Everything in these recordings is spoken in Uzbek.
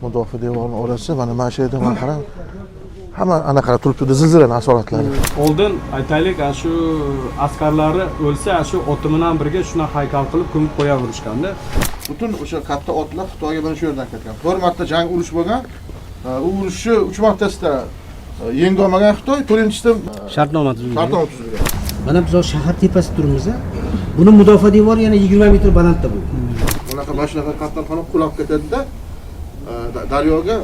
Mudofaa devorini orasi mana shu yerda, mana qarang, hamma anaqa turibdi, zilzilani asoratlari. Oldin, aytaylik, ana shu askarlari o'lsa, ana shu oti bilan birga shunaqa haykal qilib ko'mib qo'yaverishganda. Butun o'sha katta otlar Xitoyga mana shu yerdan ketgan. 4 marta jang, urush bo'lgan. U urushni 3 martasida yenga olmagan Xitoy, 4-chisida shartnoma tuzilgan. Shartnoma tuzilgan. Mana biz hozir shahar tepasida turibmiz. Buni mudofaa devori yana 20 metr balandda bo'lgan. Bunaqa, mana shunaqa qatlamxona qulab ketadida daryoga.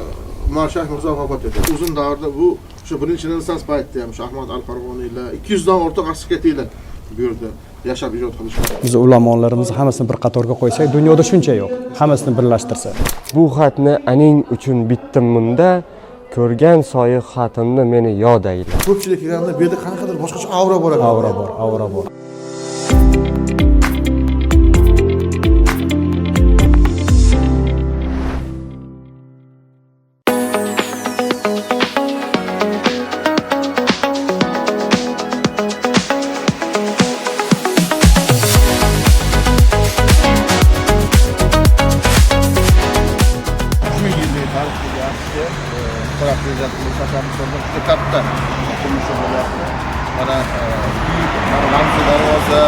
Umarshayx Mirzo vafot etadi. Uzun davrda bu o'sha birinchi Renessans paytida ham o'sha Ahmad al Farg'oniylar 200 dan ortiq arxitektorlar bu yerda yashab ijod qilishgan. Biz ulamolarimizni hammasini bir qatorga qo'ysak, dunyoda shuncha yo'q. Hammasini birlashtirsa. Bu xatni aning uchun bitdim munda, ko'rgan soyi xatimni meni yod ayla. Ko'pchilik kelganda bu yerda qanaqadir boshqacha aura bor ekan. Aura bor, aura bor. Ming yillik tarixga yaxshi muhtaram prezidentimiz tashabbusida juda katta qurilish bo'lyapti. Mana buyuk ramziy darvoza,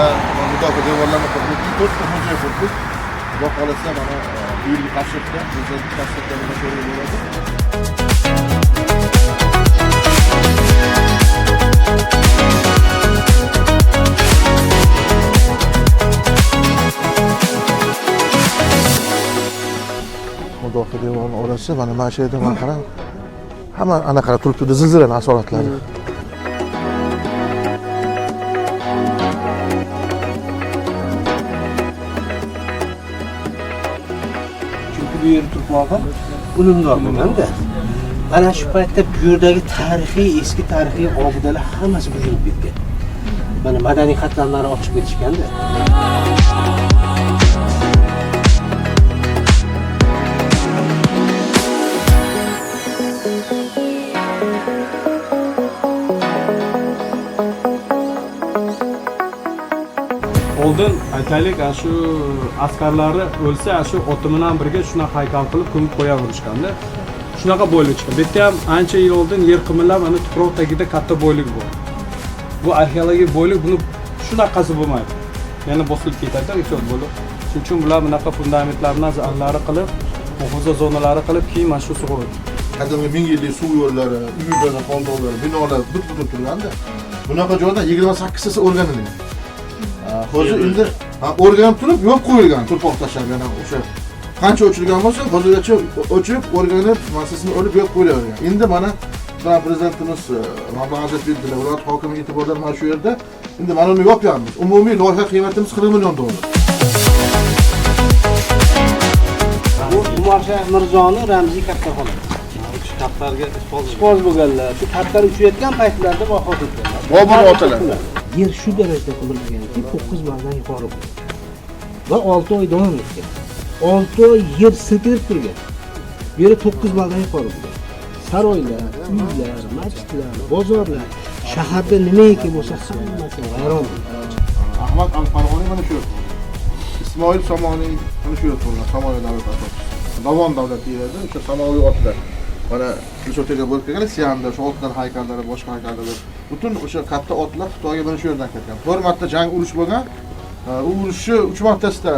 mudofaa devorlarini qurdik, to'rtta muzey qurdik. Xudo xohlasa, mana bu yilgi tashrifda prezident tashrifda ko'rib bo'ladi. Mudofaa devorini orasi mana shu yerda, mana qarang, hamma anaqa turibdi, zilzilani asoratlari. Chunki bu yer tuprog'i unumdor bo'lganda. Mana shu paytda bu yerdagi tarixiy, eski tarixiy obidalar hammasi buzilib ketgan. Mana madaniy qatlamlari ochib ketishganda. Oldin, aytaylik, ana shu askarlari o'lsa, ana shu oti bilan birga shunaqa haykal qilib ko'mib qo'yaverishganda. Shunaqa boylik chiqqan. Bu yerda ham ancha yil oldin yer qimillab, mana tuproq tagida katta boylik bor. Bu arxeologik boylik, buni shunaqasi bo'lmaydi. Yana bosilib ketadi, ijod bo'lib. Shuning uchun bular bunaqa fundamentlarni zallari qilib, muhofaza zonalari qilib, keyin mana shu sug'uradi. Qadimgi ming yillik suv yo'llari, uylar, xonadonlar, binolar butun turganda. Bunaqa joyda 28tasi o'rganilgan. Hozir endi o'rganib turib yo'q qo'yilgan, turpoq tashlab, yana o'sha qancha o'chirgan bo'lsa, hozirgacha o'chirib, o'rganib, massasini olib yo'q qo'yavergan. Endi mana prezidentimiz mablag' ajratib berdilar, viloyat hokimi e'tibordan mana shu yerda endi mana uni yopyapmiz. Umumiy loyiha qiymatimiz 40 million dollar. Bu Umarshayx Mirzoni ramziy kattaxonasi. Kattalarga Ishqiboz bo'lganlar, shu kattalar uchayotgan paytlarida vafot etganlar. Bobur otalar. Yer shu darajada qimirlaganki, 9 balldan yuqori bo'lgan. Va 6 oy davom etgan. 6 oy yer silkinib turgan. Bu yerda 9 balldan yuqori bo'lgan. Saroylar, uylar, masjidlar, bozorlar, shaharda nimaiki bo'lsa hammasi vayron bo'lgan. Ahmad al-Farg'oniy mana shu yerda. Ismoil Somoniy mana shu yerda bo'lgan, Somoniy davlati asoschisi. Dovon davlati deyiladi, o'sha samoviy otlar. Mana O'sha bo'lib kelgan Siamda o'sha otlar haykallari, boshqa haykallar. Butun o'sha katta otlar Xitoyga mana shu yerdan ketgan. 4 marta jang, urush bo'lgan. U urushni 3 martasida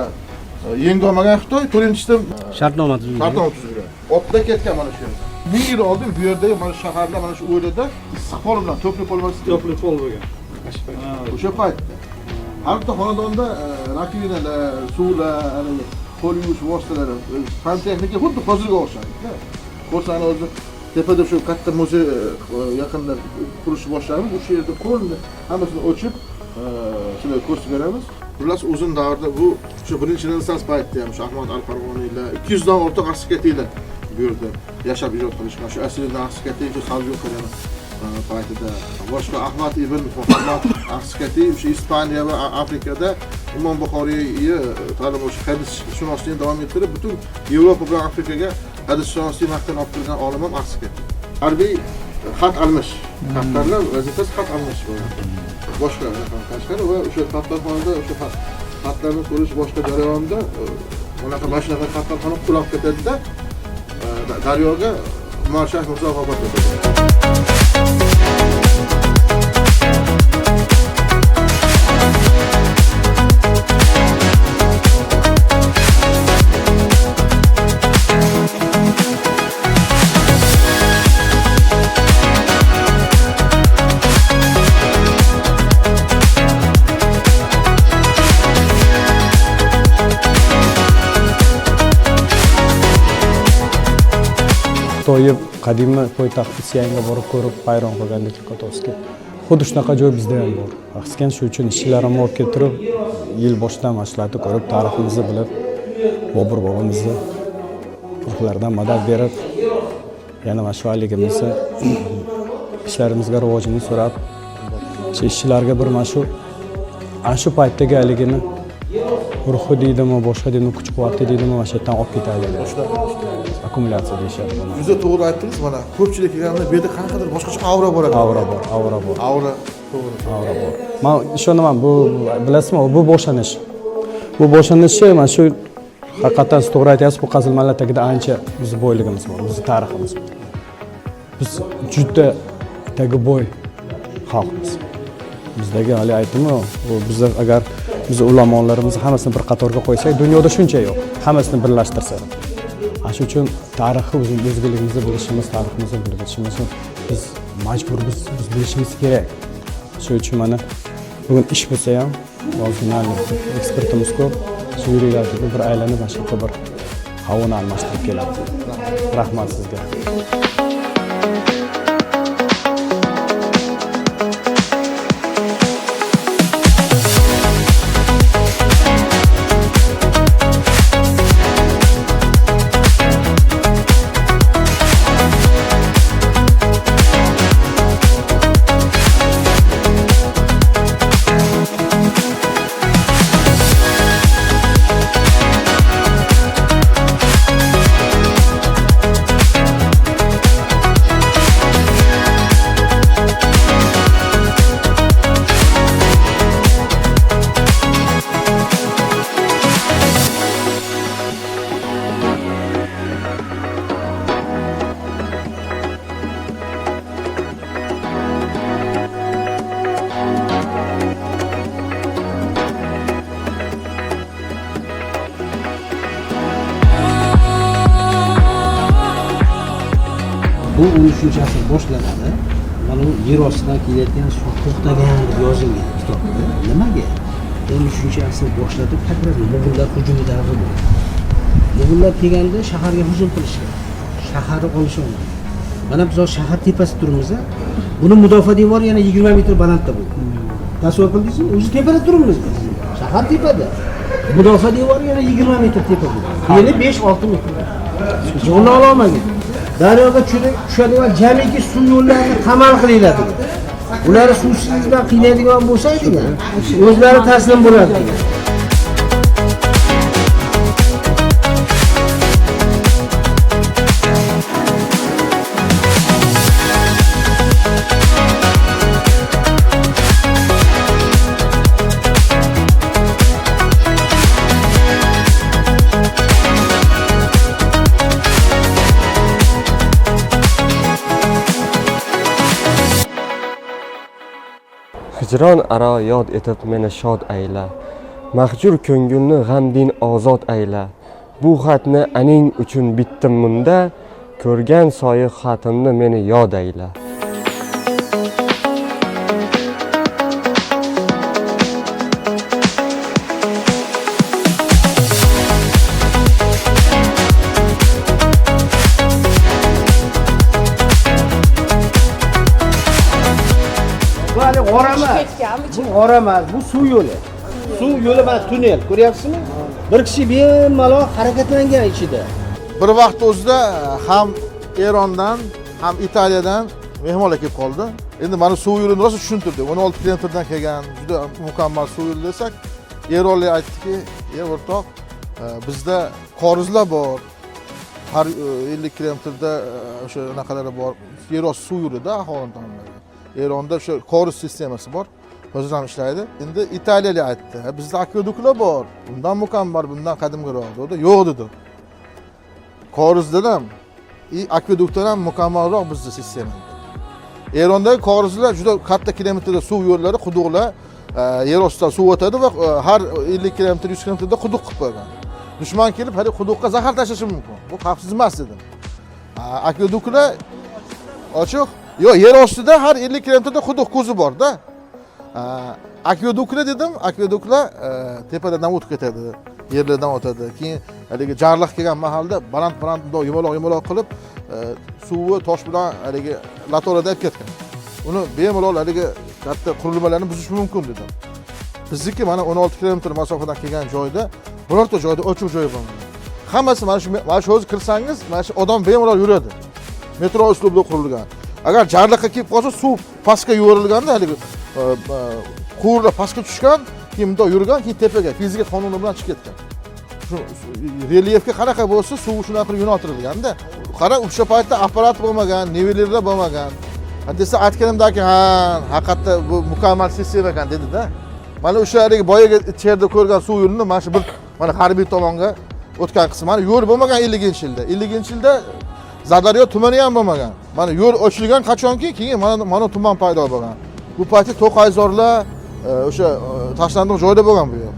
yenga olmagan Xitoy, 4-chisida Shartnoma tuzilgan. Shartnoma tuzilgan. Otlar ketgan mana shu yerdan. 1000 yil oldin bu yerdagi mana shu shaharda, mana shu o'ylada issiq pol bilan to'pli pol emas, To'pli pol bo'lgan. O'sha paytda har bitta xonadonda rakovinalar, suvlar, qo'l yuvish vositalari, santexnika xuddi hozirga o'xshaydi. Ko'rsani o'zi tepada shu katta muzey yaqinda qurishni boshlaymiz. O'sha yerda qo'lni hammasini o'chib, sizlarga ko'rsatib beramiz. Xullas, uzun davrda bu o'sha birinchi Renessans paytida ham o'sha Ahmad al-Farg'oniylar 200 dan ortiq arxitektorlar bu yerda yashab ijod qilishgan. Shu asrda arxitektor o'sha Saljuqlarni paytida boshqa Ahmad ibn Muhammad arxitektor o'sha Ispaniya va Afrikada Imom Buxoriyni ta'lim o'sha hadisshunoslikni davom ettirib, butun Yevropa bilan Afrikaga hadisshunoslik maktabini olib kirgan olim ham arxitektor. Harbiy xat almish. Xatlarlar vazifasi xat almish bo'lgan. Boshqa tashqari va o'sha xatlarxonada o'sha xatlarni ko'rish boshqa jarayonda bunaqa mana shunaqa xatlarxona qulab ketadida Daryoga Umarshayx Mirzo vafot etadi. Xitoyni qadimgi poytaxti Sianga borib ko'rib hayron qolgandik Kotovskiy. Xuddi shunaqa joy bizda ham bor. Axskan shu uchun ishchilarimni olib kelib turib, yil boshidan mana shularni ko'rib, tariximizni bilib, Bobur bobomizni ruhlaridan madad berib, yana mana shu haligimizni ishlarimizga rivojini so'rab, shu ishchilarga bir mana shu ana shu paytdagi haligini ruhi deydimi, boshqa deydimi, kuch quvvati deydimi, mana shu yerdan olib ketaylik. Akkumulyatsiya deyishadi buni. Juda to'g'ri aytdingiz, mana ko'pchilik kelganda bu yerda qanaqadir boshqacha aura bor ekan. Aura bor, aura bor. Aura, to'g'ri. Aura bor. Man ishonaman, bu bilasizmi, bu boshlanish. Bu boshlanishi mana shu haqiqatdan siz to'g'ri aytyapsiz, bu qazilmalar tagida ancha bizni boyligimiz bor, bizni tariximiz bor. Biz juda tagi boy xalqmiz. Bizdagi hali aytdimu, bu bizni agar biz ulamolarimizni hammasini bir qatorga qo'ysak, dunyoda shuncha yo'q. Hammasini birlashtirsa. Ana shu uchun tarixni o'zligimizni bilishimiz, tariximizni bilishimiz biz majburmiz, biz bilishimiz kerak. Shu uchun mana bugun ish bo'lsa ham, ozgina ekspertimiz ko'p, shu yuringlar deb bir aylanib mana shu yerda bir havoni almashtirib keladi. Rahmat sizga. Bu 13-asr boshlanadi. Mana bu yer ostidan kelayotgan suv to'xtagan deb yozilgan kitobda. Nimaga? 13-asr boshlanib, как раз mo'g'ullar hujumi davri bo'ldi. Mo'g'ullar kelganda shaharga hujum qilishgan. Shaharni olisholmadi. Mana biz hozir shahar tepasida turibmiz. Buni mudofaa devori yana 20 metr balandda bo'ldi. Tasavvur qildingizmi? O'zi tepada turibmiz biz. Shahar tepada. Mudofaa devori yana 20 metr tepa bo'ldi. Yana 5-6 metr. Yo'lni ola olmagan. Daryoga tushadigan jamiki suv yo'llarini qamal qilinglar degan. Ular suvsizlik bilan qiynaydigan bo'lsa degan, o'zlari taslim bo'ladi degan. Hijron aro yod etib meni shod ayla. Mahjur ko'ngilni g'amdin ozod ayla. Bu xatni aning uchun bitdim munda, ko'rgan soyi xatimni meni yod ayla. Bu hali g'or emas. Bu g'or emas, bu suv yo'li. Suv yo'li mana tunnel, ko'ryapsizmi? Bir kishi bemalol harakatlangan ichida. Bir vaqt o'zida ham Erondan, ham Italiyadan mehmonlar kelib qoldi. Endi mana suv yo'lini rosa tushuntirdik. 16 kilometrdan kelgan juda mukammal suv yo'li desak, eronlik aytdiki, "Ey o'rtoq, bizda korizlar bor. Har 50 kilometrda o'sha anaqalari bor. Yer osti suv yo'lida aholi tomonidan. Eronda o'sha koriz sistemasi bor. Hozir ham ishlaydi. Endi italiyalik aytdi, bizda akveduklar bor. Bundan mukammal, bundan qadimgiroq dedi. Yo'q dedi. Korizdan ham И akveduktlar ham mukammalroq bizni sistema. Erondagi korizlar juda katta kilometrda suv yo'llari, quduqlar, yer ostidan suv o'tadi va har 50 kilometr, 100 kilometrda quduq qilib qo'ygan. Dushman kelib haligi quduqqa zahar tashlashi mumkin. Bu xavfsiz emas dedim. Akveduklar ochiq. Yo'q, yer ostida har 50 kilometrda quduq ko'zi borda. Akveduklar dedim, akveduklar tepadan o'tib ketadi, yerlardan o'tadi. Keyin haligi jarliq kelgan mahalda baland baland bundoq yumaloq yumaloq qilib, suvni tosh bilan haligi latorada olib ketgan. Uni bemalol haligi katta qurilmalarni buzish mumkin dedim. Bizniki mana 16 kilometr masofadan kelgan joyda birorta joyda ochiq joy bo'lmagan. Hammasi mana shu o'zi kirsangiz, mana shu odam bemalol yuradi. Metro uslubida qurilgan. Agar jarliqqa kelib qolsa, suv pastga yuborilganda haligi quvurlar pastga tushgan, keyin bundoq yurgan, keyin tepaga fizika qonuni bilan chiqib ketgan. Shu relyefga qanaqa bo'lsa, suv shunaqa qilib yo'naltirilganda. Qara, o'sha paytda apparat bo'lmagan, nivelirlar bo'lmagan. Ha desa aytganimdan keyin, ha, haqiqatda bu mukammal sistema ekan dedi-da. Mana o'sha haligi boyagi ichkarida ko'rgan suv yo'lini mana shu bir mana g'arbiy tomonga o'tgan qismi. Mana yo'l bo'lmagan 50-yilda. 50-yilda Zadaryo tumani ham bo'lmagan. Mana yo'l ochilgan qachonki, keyin mana tuman paydo bo'lgan. Bu paytda to'qayzorlar, o'sha tashlandiq joyda bo'lgan bu yer.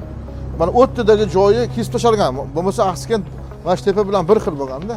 Mana o'rtadagi joyi kesib tashlangan. Bo'lmasa Axsikent mana shu tepa bilan bir xil bo'lganda.